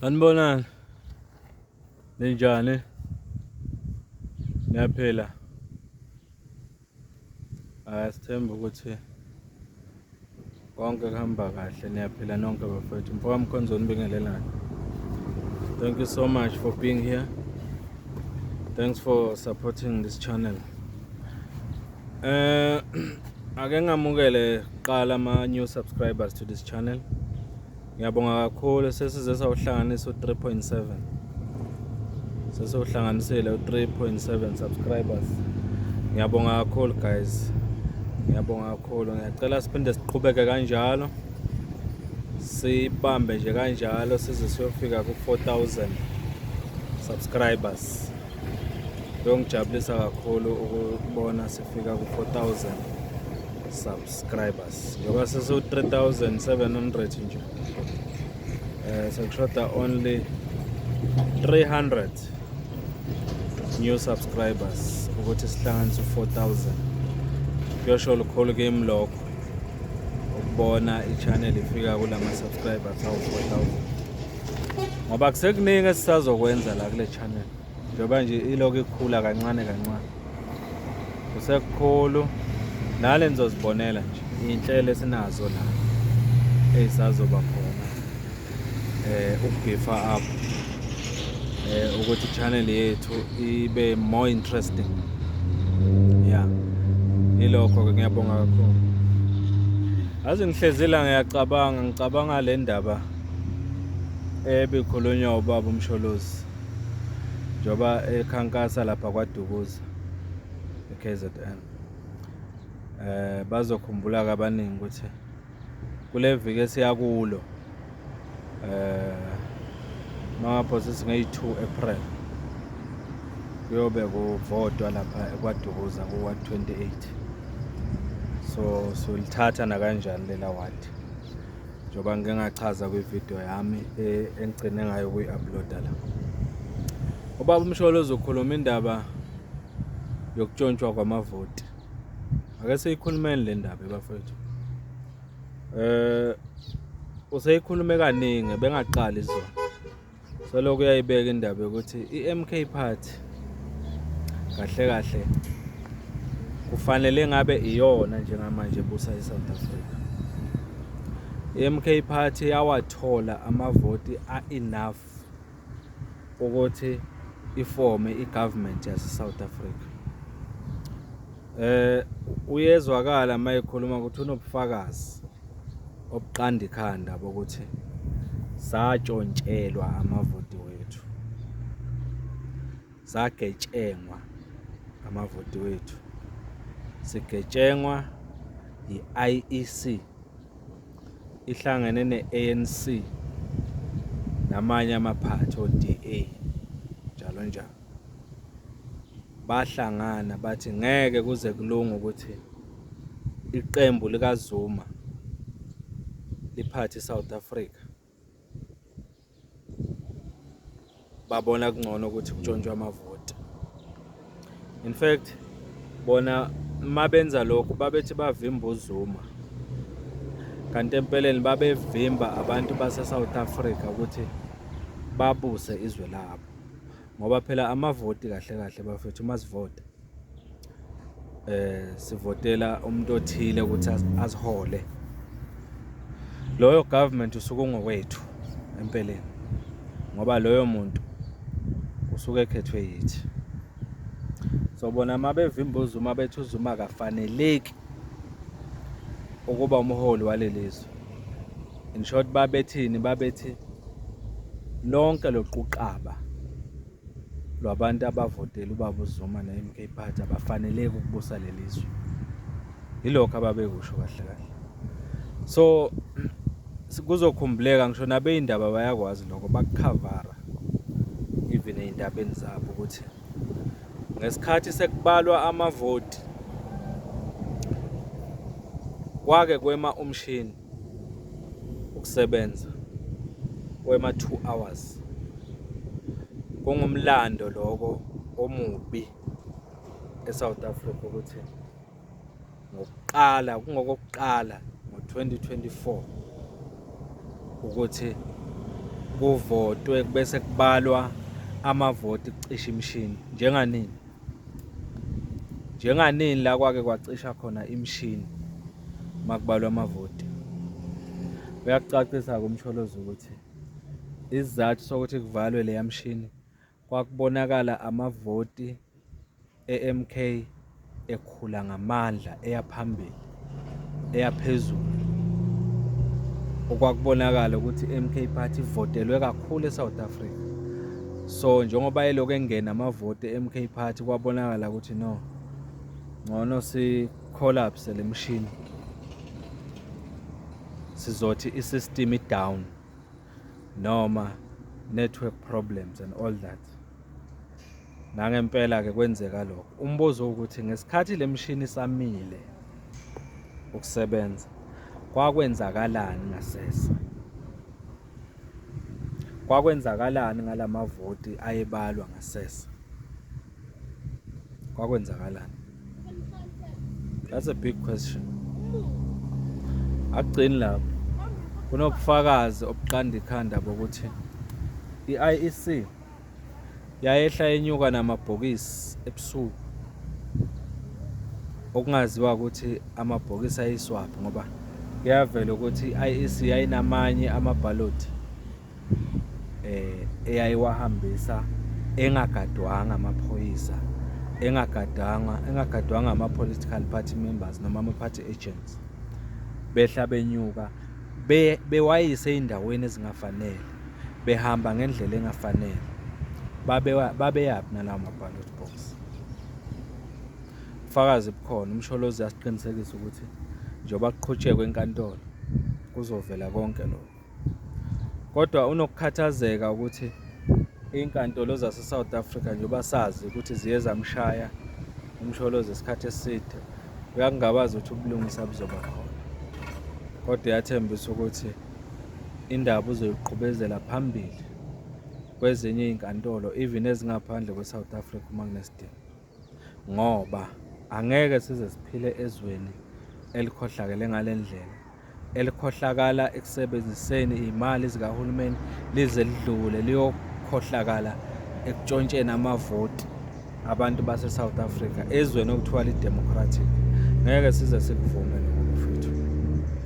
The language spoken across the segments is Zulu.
Sanibonani. Ninjani? Niyaphila? Asithembe ukuthi konke kuhamba kahle, niyaphila nonke bafowethu. Mfowethu Mkhonzo nibingelelana. Thank you so much for being here. Thanks for supporting this channel. Ake ngamukele kuqala ama new subscribers to this channel. Ngiyabonga kakhulu, sesize sawuhlanganisa u-3.7. Sesiwuhlanganisile u-3.7 subscribers. Ngiyabonga kakhulu guys. Ngiyabonga kakhulu. Ngiyacela siphinde siqhubeke kanjalo. Sibambe nje kanjalo size siyofika ku-4000 subscribers. Kuyongijabulisa kakhulu ukubona sifika ku-4000 subscribers. Njengoba sesiwu-3700 nje. Sekushoda only 300 new subscribers ukuthi sihlanganise u-4000. Kuyosho lukhulu kimi lokho ukubona i-channel ifika kulama subscribers awu-4000, ngoba kusekuningi esisazokwenza la kule channel, njengoba nje ilokhu ikhula kancane kancane, kusekukhulu nale nizozibonela nje iy'nhlelo esinazo la ey'sazoba khona, ukubeefa up ukuthi i-channel yethu ibe more interesting. Yeah, ilokho-ke. Ngiyabonga kakhulu. Aze ngihlezi la ngiyacabanga, ngicabanga le ndaba ebikhulunywa ubaba uMsholozi njengoba ekhankasa lapha kwaDukuza e-KZN. Bazokhumbula abaningi ukuthi kule viki esiya kulo, mangapho sesingeyi-2 April, kuyobe kuvotwa lapha eKwaDukuza ku-ward 28. So solithatha nakanjani lela ward, njengoba ngike ngachaza kwividiyo yami engigcine ngayo ukuyi-uploada la. Ubaba uMsholozi ukhuluma indaba yokutshontshwa kwamavoti. Ake siyikhulumeni le ndaba, bafowethu. Useyikhulume kaningi, bengaqali izolo. Selokhu uyayibeka indaba yokuthi i-MK Party kahle kahle kufanele ngabe iyona njengamanje ebusa i-South Africa. I-MK Party yawathola amavoti a-enough ukuthi iforme i-government yase-South Africa. Uyezwakala mayekhuluma ukuthi unobufakazi obuqanda ikhanda bokuthi satshontshelwa amavoti wethu, sagetshengwa amavoti wethu, sigetshengwa i-IEC ihlangene ne-ANC namanye amaphathi o-DA njalo njalo. Bahlangana bathi ngeke kuze kulunge ukuthi iqembu likaZuma liphathe iSouth Africa. Babona kungcono ukuthi kutshontshwe amavoti. In fact, bona mabenza lokhu babethi bavimba uZuma, kanti empeleni babevimba abantu base-South Africa ukuthi babuse izwe labo, ngoba phela amavoti kahle kahle bafethu, uma sivota sivotela umuntu othile ukuthi azihole. Loyo government usuke ungowethu empeleni, ngoba loyo muntu usuke ekhethwe yithi. So bona mabevimba uZuma, bethi uZuma akafaneleki ukuba umholi walelizwe. In short, babethini? Babethi lonke loquqaba lwabantu abavotela ubaba uZuma ne-MK Party abafaneleki ukubusa lelizwe. Yilokho ababekusho kahle kahle. So kuzokhumbuleka, ngisho nabeyindaba bayakwazi lokho, bakukhavara even ey'ndabeni zabo ukuthi ngesikhathi sekubalwa amavoti kwake kwema umshini ukusebenza, kwema 2 hours. Kungumlando lokho omubi eSouth Africa ukuthi ngokuqala, kungokokuqala ngo-2024 ukuthi Kuvotwe bese kubalwa amavoti kucisha imishini njenganini. Njenganini la kwake kwacisha khona imishini makubalwa amavoti. Uyakucacisa-ke uMsholozi ukuthi isizathu sokuthi kuvalwe leya mishini kwakubonakala amavoti e-MK ekhula ngamandla eya phambili eya phezulu okwakubonakala ukuthi i-MK Party ivotelwe kakhulu eSouth Africa. So njengoba elokhu engena amavoti e-MK Party kwabonakala ukuthi no ngcono si collapse le mshini sizothi i-system i-down noma network problems and all that. Nangempela-ke kwenzeka lokho. Umbuzo ukuthi ngesikhathi le mishini isamile ukusebenza kwakwenzakalani ngasese? Kwakwenzakalani ngalamavoti ayebalwa ngasese? Kwakwenzakalani? That's a big question. Akugcini lapho. Kunobufakazi obuqanda ikhanda bokuthi i-IEC yayehla yenyuka namabhokisi ebusuku okungaziwa ukuthi amabhokisi ayiswaphi ngoba kuyavela ukuthi i-IEC yayinamanye amabhalothi eh eyayiwahambisa engagadwanga amaphoyisa engagadanga engagadwanga ama-political party members noma ama-party agents behla benyuka bewayise ey'ndaweni ezingafanele behamba ngendlela engafanele babeyaphi nalawo ma-ballot box. Ubufakazi bukhona, uMsholozi uyasiqinisekisa ukuthi njengoba kuqhutshekwa enkantolo kuzovela konke lokho. Kodwa unokukhathazeka ukuthi iy'nkantolo zase-South Africa njengoba sazi ukuthi ziye zamshaya uMsholozi isikhathi eside, uyakungabaza ukuthi ubulungisa buzoba khona. Kodwa uyathembisa ukuthi indaba uzoyiqhubezela phambili kwezinye iy'nkantolo even ezingaphandle kwe-South Africa uma kunesidingo. Ngoba angeke size siphile ezweni elikhohlakele ngale ndlela, elikhohlakala ekusebenziseni iy'mali zikahulumeni lize lidlule liyokhohlakala ekutshontsheni amavoti abantu base-South Africa ezweni okuthiwa li-democratic. Ngeke size sikuvume lokho bafethu,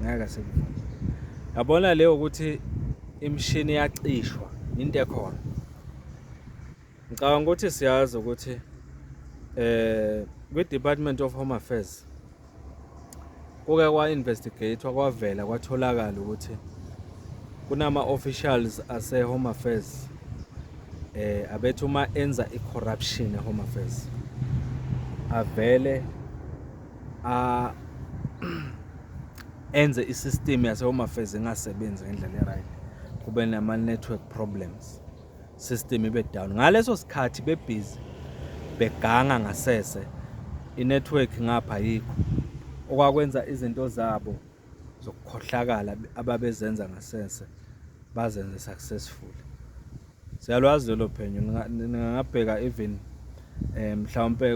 ngeke sikuvume. Yabona leyo ukuthi imishini iyacishwa into ekhona. Ngicabanga ukuthi siyazi ukuthi eh kwi-Department of Home Affairs kuke kwa-investigatewa kwavela kwatholakala ukuthi kunama-officials ase-Home Affairs eh abethi uma enza i-corruption e-Home Affairs avele a enze i-system yase-Home Affairs ingasebenzi ngendlela e-right kube nama-network problems system ibe down ngaleso sikhathi bebhizi beganga ngasese i-network ngapha yikho okwakwenza izinto zabo zokukhohlakala ababezenza ngasese bazenze successful. Siyalwazi lolo phenyo ningabheka even eh mhlawumpe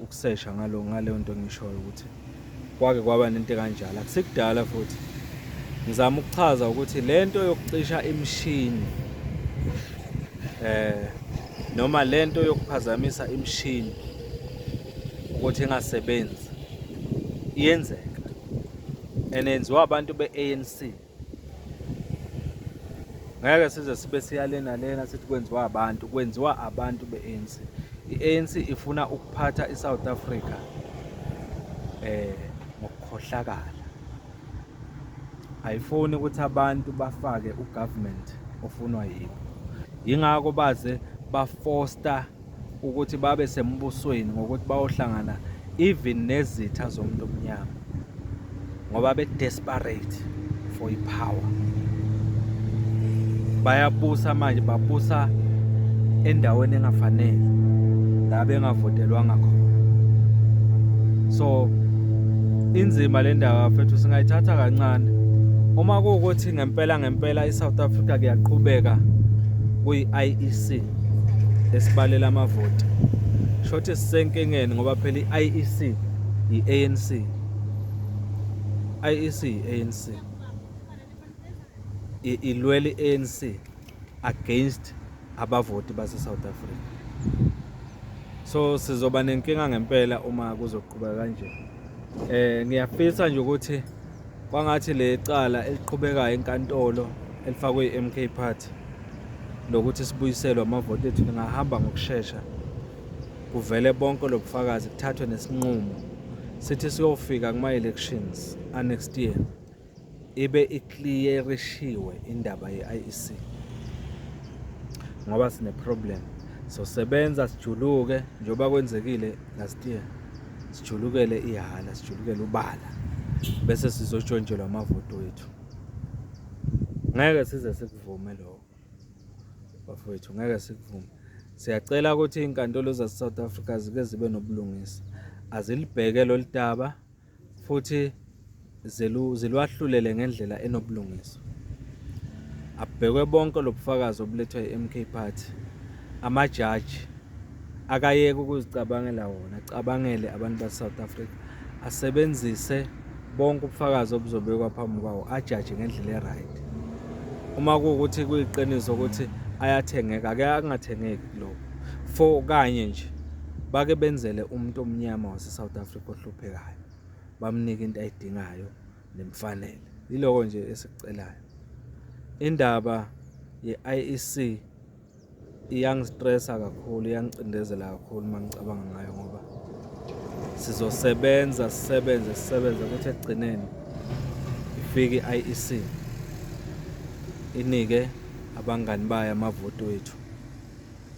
ukusesha ngalo ngaleyo nto engishoyo ukuthi kwake kwaba nento kanjalo akusikudala futhi ngizama ukuchaza ukuthi lento yokucisha imishini eh noma lento yokuphazamisa imishini ukuthi ingasebenzi iyenzeka and yenziwa abantu be-ANC. Ngeke size sibe siya lena lena sithi kwenziwa abantu, kwenziwa abantu be-ANC. I-ANC ifuna ukuphatha iSouth Africa eh ngokukhohlakala. Ayifuni ukuthi abantu bafake ugovernment ofunwa yibo. Yingakho baze bafoster ukuthi babe sembusweni ngokuthi bayohlangana even nezitha zomuntu omnyama ngoba be desperate for ipower. Bayabusa manje, babusa endaweni engafanele la bengavotelwanga khona. So inzima le ndaba bafethu, singayithatha kancane. Uma kuwukuthi ngempela ngempela iSouth Africa kuyaqhubeka kuyi-IEC esibalela amavoti, shothi sisenkingeni ngoba phela i-IEC i-ANC, IEC i-ANC ilwela i-ANC. against abavoti base-South Africa. So sizoba nenkinga ngempela uma kuzoqhubeka kanje. Ngiyafisa nje ukuthi kwangathi le cala eliqhubekayo enkantolo elifakwe i-MK Party lokuthi sibuyiselwe amavoti ethu lingahamba ngokushesha, kuvele bonke lobufakazi, kuthathwe nesinqumo sithi siyofika kuma-elections a-next year ibe i-clearishiwe indaba ye-IEC, ngoba sine-problem. Sosebenza sijuluke njengoba kwenzekile last year, sijulukele ihhala, sijulukele ubala, bese sizotshontshelwa amavoti wethu. Ngeke size sikuvume lokho bafowethu, ngeke sikuvume. Siyacela ukuthi iy'nkantolo zase-South Africa zike zibe nobulungisa, azilibheke lolu daba futhi zilwahlulele ngendlela enobulungiswa. Abhekwe bonke lobufakazi obulethwa i-MK Party. Amajaji akayeke ukuzicabangela wona, acabangele abantu base-South Africa, asebenzise bonke ubufakazi obuzobekwa phambi kwawo, ajaje ngendlela e-right. Uma kuwukuthi kuyiqiniso ukuthi ayathengeka, ake angathengeki kulokho for kanye nje bake benzele umuntu omnyama wase-South Africa ohluphekayo, bamnike into ayidingayo nemfanele. Yiloko nje esikucelayo. Indaba ye-IEC iyangistressa kakhulu, iyangicindezela kakhulu uma ngicabanga ngayo, ngoba sizosebenza sisebenze sisebenze ukuthi ekugcineni ifike i-IEC inike abangani bayo amavoti wethu,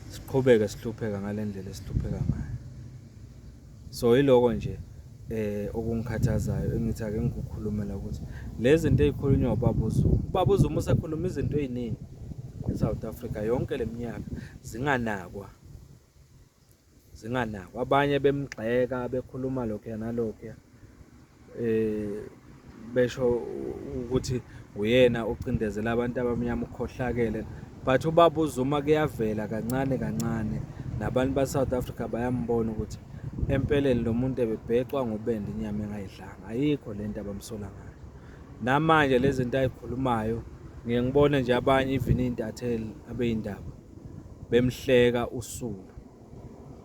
siqhubeke sihlupheka ngale ndlela esihlupheka ngayo. So yiloko nje okungikhathazayo engithi ake ngikukhulumela, ukuthi lezi zinto ey'khulunywa ubaba uZuma, ubaba uZuma usekhuluma izinto ey'ningi e-South Africa yonke le minyaka zinganakwa, zinganakwa. Abanye bemgxeka bekhuluma lokhuya nalokhuya, besho ukuthi uyena ocindezela abantu abamnyama, ukhohlakele, but ubaba uZuma kuyavela kancane kancane, nabantu ba-South Africa bayambona ukuthi empeleni lo muntu ebebhecwa ngobende inyama engayidlanga. Ayikho lento abamsola ngayo namanje. Lezi zinto ayikhulumayo, ngiye ngibone nje abanye even iy'ntatheli abeyindaba bemhleka usulu,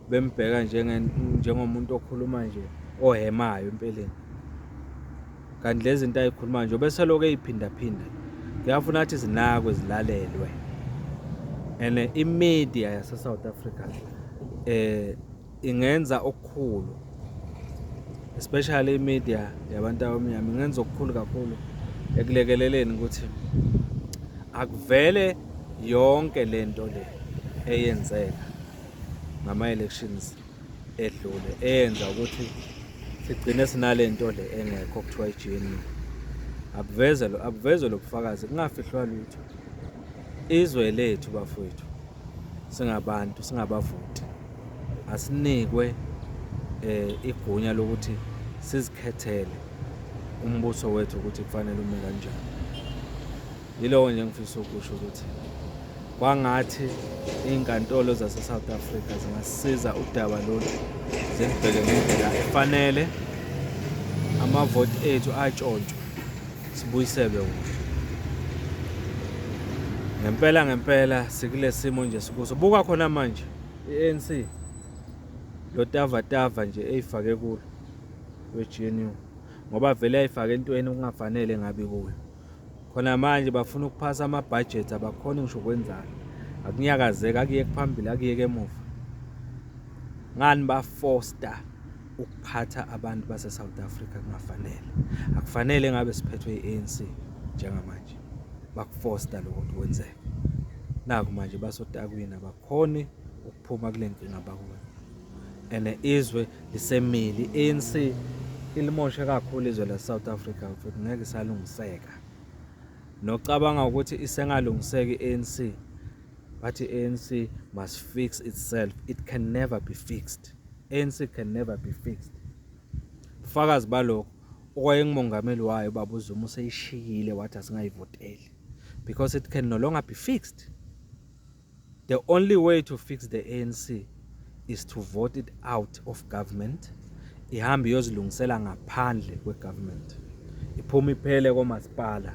bembheka njengomuntu okhuluma nje ohemayo empeleni, kanti lezi zinto ayikhulumayo nje bese lokhu eyiphindaphinda kuyafuna ukuthi zinakwe, zilalelwe. And i-media yase-South Africa ingenza okukhulu, especially i-media yabantu abamnyama ingenza okukhulu kakhulu ekulekeleleni ukuthi akuvele yonke lento le eyenzeka ngama-elections edlule, eyenza ukuthi sigcine sinalento le engekho kuthiwa i-GNU. Akuveze lo, akuvezwe lobufakazi, kungafihlwa lutho. Izwe lethu bafowethu, singabantu, singabavoti, asinikwe igunya lokuthi sizikhethele umbuso wethu ukuthi kufanele ume kanjani. Yiloko nje engifisa ukusho, ukuthi kwangathi iy'nkantolo zase-South Africa zingasiza udaba lolu, zilibheke ngendlela efanele, amavoti ethu atshontshwe sibuyiselwe wona. Ngempela ngempela sikule simo nje sikuso. Buka khona manje i-ANC lo tavatava nje eyifake kulo we-GNU, ngoba vele ayifake entweni okungafanele ngabe kuyo. Khona manje bafuna ukuphasa amabhajethi, abakhoni ngisho ukwenzani, akunyakazeki, akuyeke phambili, akuyeke emuva. Ngani bafosta ukuphatha abantu base-South Africa kungafanele? Akufanele ngabe siphethwe i-ANC njengamanje, bakufosta lokho ukuthi kwenzeke. Naku manje basotakwini, abakhoni ukuphuma kule nkinga abakuyo, and izwe lisemile. I-ANC ilimoshe kakhulu izwe lase-South Africa futhi ngeke isalungiseka. Nocabanga ukuthi isengalungiseka i-ANC, bathi i-ANC must fix itself. It can never be fixed. ANC can never be fixed. Ubufakazi balokho, owayengumongameli wayo baba uZuma useyishiyile, wathi asingayivoteli because it can no longer be fixed. The only way to fix the ANC is to vote it out of government, ihambe iyozilungisela ngaphandle kwe-government, iphume iphele komasipala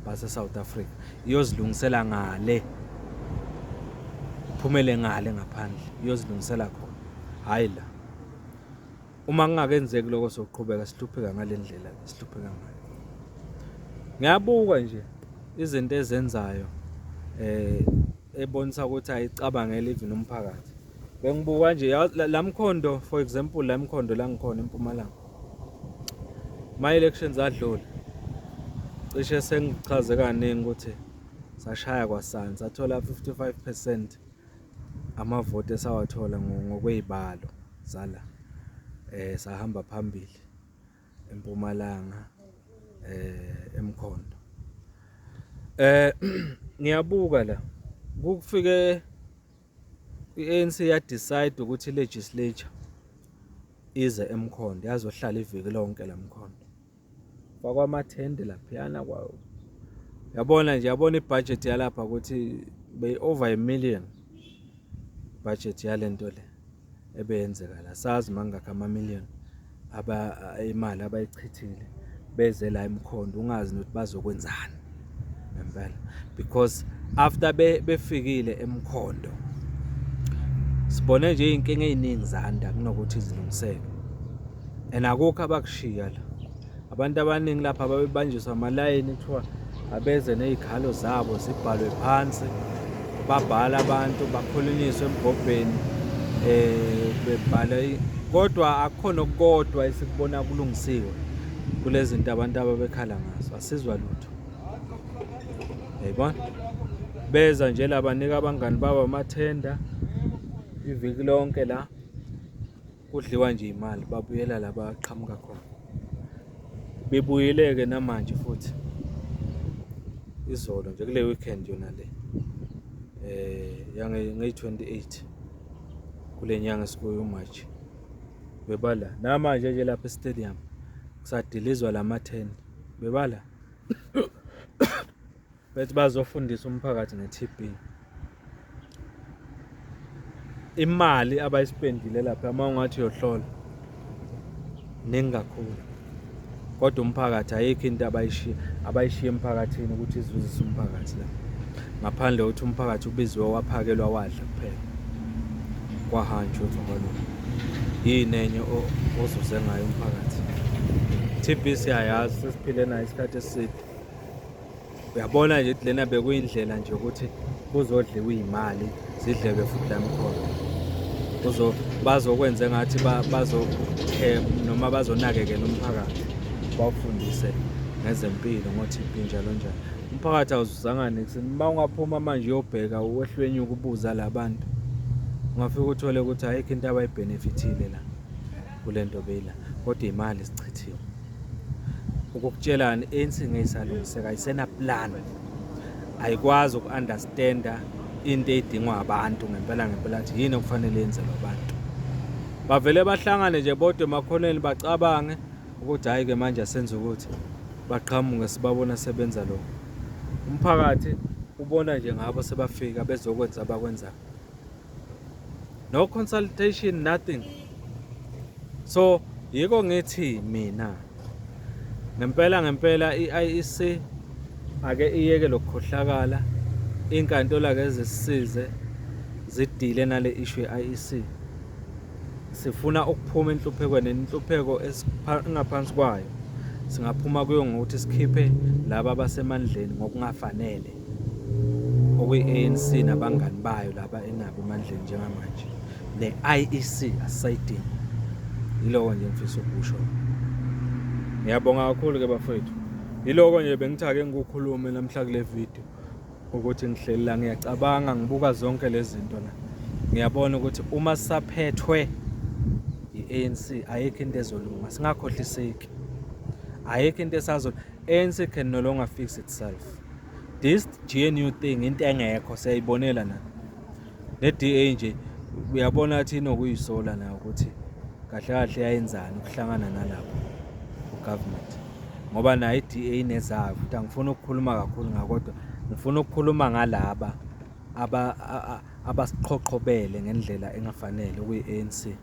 base-South Africa, iyozilungisela ngale. Iphumele ngale ngaphandle iyozilungisela khona, hhayi la. Uma kungakenzeki lokho soqhubeka sihlupheka ngale ndlela esihlupheka ngayo. Ngiyabuka nje izinto ezenzayo ebonisa ukuthi ayicabangeli even umphakathi. Bengibuka nje la mkhondo, for example, la mkhondo la ngikhona eMpumalanga. Ma elections adlula cishe sengichaze kaningi ukuthi sashaya kwasani, sathola 55% amavoti esawathola ngokwezibalo zala, sahamba phambili eMpumalanga, eMkhondo. Ngiyabuka la kufike i-ANC ya decide ukuthi legislature ize eMkhondo, yazohlala iviki lonke la Mkhondo, fakwa amathende laphiyana kwawo. Yabona nje, yabona ibudget yalapha ukuthi be over a million budget yalento le ebeyenzeka la. Sazi mangakho ama million aba imali abayichithile beze la eMkhondo, ungazi nokuthi bazokwenzani ngempela, because after befikile eMkhondo sibone nje izinkinga eziningi zanda kunokuthi zilungiseke, and akukho abakushiya la. Abantu abaningi lapha babebanjiswa amalayini, kuthiwa abeze nezikhalo zabo zibhalwe phansi, babhala abantu bakhulunyiswe emgobheni, bebhala, kodwa akukhona okukodwa esikubona kulungisiwe kulezi zinto abantu ababekhala ngazo. Asizwa lutho, yayibona. Beza nje la banika abangani babo amathenda iviki lonke la, kudliwa nje imali, babuyela la baqhamuka khona. Bebuyile-ke namanje futhi izolo nje kule weekend yona le, yange ngeyi-28 kule nyanga esikuyo uMarch, bebala namanje nje lapha e-stadium kusadilizwa lamathende, bebala bethi bazofundisa umphakathi nge-TB. Imali abayispendile lapha, uma ungathi uyohlola, ningi kakhulu, kodwa umphakathi ayikho into abayishiya emphakathini ukuthi izuzise umphakathi la, ngaphandle kokuthi umphakathi ubiziwe waphakelwa wadla kuphela, kwahanjwa emva kwalokho. Yini enye ozuze ngayo umphakathi? TB siyayazi, sesiphile nayo isikhathi eside. Uyabona nje ukuthi lena bekuyindlela nje ukuthi kuzodliwa iy'mali, zidleke futhi la mkhono. Bazokwenza engathi bazo noma bazonakekela umphakathi, bawufundise ngezempilo, ngo-TB njalo njalo. Umphakathi awuzuzanga niks. Uma ungaphuma manje uyobheka uwehlwenyuka ubuza la bantu, ungafike uthole ukuthi ayikho into abayibhenefithile la kule nto beyila, kodwa imali sichithiwe. Ukukutshelani, ANC ngeke isalungiseka, ayisena plan, ayikwazi uku-understanda into eyidingwa abantu ngempela ngempela, ukuthi yini okufanele yenzelwe abantu. Bavele bahlangane nje bodwa emakhoneni, bacabange ukuthi hhayi-ke manje asenze ukuthi, baqhamuke sibabona sebenza lokho. Umphakathi ubona nje ngabo sebafika bezokwenza abakwenzayo, no consultation, nothing. So yiko ngithi mina ngempela ngempela i-IEC ake iyeke lokukhohlakala, inkantolo ake zisisize zidile nale issue ye-IEC. Sifuna ukuphuma enhluphekweni, inhlupheko esingaphansi kwayo singaphuma kuyo ngokuthi sikhiphe laba abasemandleni ngokungafanele, okuyi-ANC nabangani bayo laba enabo emandleni njengamanje. Ne-IEC asisayidingi. Yiloko nje engifisa ukusho. Ngiyabonga kakhulu-ke bafowethu. Yiloko nje bengithi ake ngikukhulume namhla kule video, ukuthi ngihleli la ngiyacabanga, ngibuka zonke lezi zinto la, ngiyabona ukuthi uma sisaphethwe i-ANC ayikho into ezolunga. Singakhohliseki, ayikho into esazo. ANC can no longer fix itself. This GNU thing into engekho, siyayibonela na ne-DA nje, uyabona ukuthi inokuyisola nayo ukuthi kahle kahle yayenzani ukuhlangana nalapho ugovernment, ngoba nayo i-DA inezayo futhi. Angifuni ukukhuluma kakhulu ngako, kodwa ngifuna ukukhuluma ngalaba abasiqhoqhobele ngendlela engafanele, okuyi-ANC.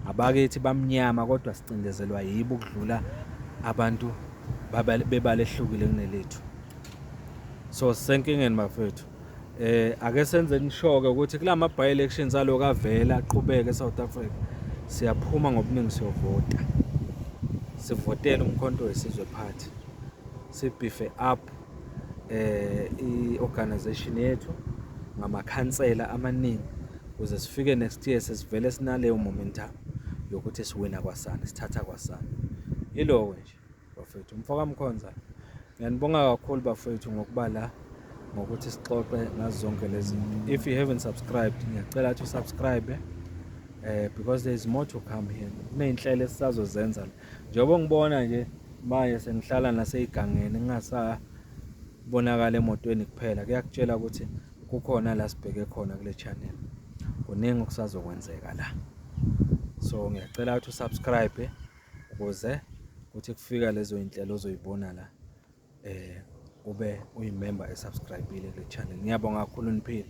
Abakithi bamnyama, kodwa sicindezelwa yibo ukudlula abantu bebala ehlukile kunelethu. So sisenkingeni bafethu. Ake senze nishoke ukuthi kulama by elections aloku avela aqhubeke eSouth Africa siyaphuma ngobuningi siyovota. Sivotele uMkhonto weSizwe Party. Sibhife up i-organization yethu ngamakhansela amaningi ukuze sifike next year sesivele sinaleyo momentum yokuthi siwina kwasani, sithatha kwasani. Yiloko nje bafethu, umfoka Mkhonza. Ngiyanibonga kakhulu bafethu ngokuba la, ngokuthi sixoxe ngazo zonke lezi zinto. If you haven't subscribed, ngiyacela ukuthi usubscribe because there is more to come here. Kuney'nhlelo esisazozenza njengoba ngibona nje manje sengihlala naseyigangeni, ngingasabonakala emotweni kuphela. Kuyakutshela ukuthi kukhona la sibheke khona kule channel, kuningi okusazokwenzeka la. So ngiyacela ukuthi usubscribe ukuze kuthi kufika lezo iy'nhlelo ozoyibona la ube uyimember esubscribe-ile kule channel. Ngiyabonga kakhulu, niphile.